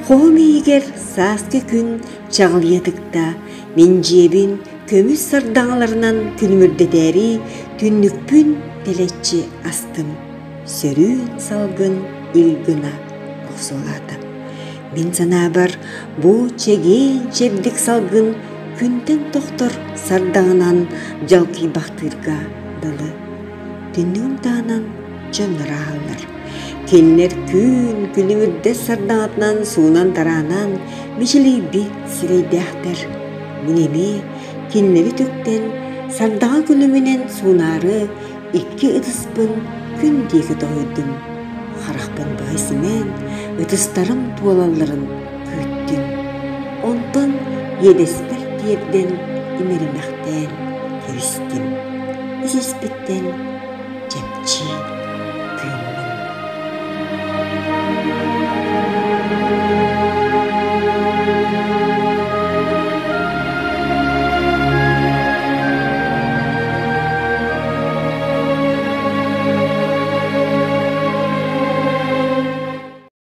Хоһум иһигэр сааскы күн чаҕылыйа тыкта, мин дьиэбин көмүс сардаҥаларынан күлүмүрдэтээри түннүкпүн тэлэччи астым. Сөрүүн салгын ил гына охсуолаата. Мин санаабар, бу чэгиэн чэбдик салгын күнтэн тохтор сардаҥанан дьалкыйбахтыырга дылы. Түннүгүм таһынан дьоннор ааһаллар. Кинилэр күн күлүмүрдэс сардаҥатынан суунан-тараанан мичилийбит сирэйдээхтэр. Мин эмиэ кинилэри үтүктэн сардаҥа күлүмүнэн суунаары икки ытыспын күн диэки тоһуйдум. Харахпын быһа симэн, ытыстарым туолалларын күүттүм. Онтон иэдэспэр тиэрдэн имэримэхтээн кэбистим. Ис-испиттэн чэпчии.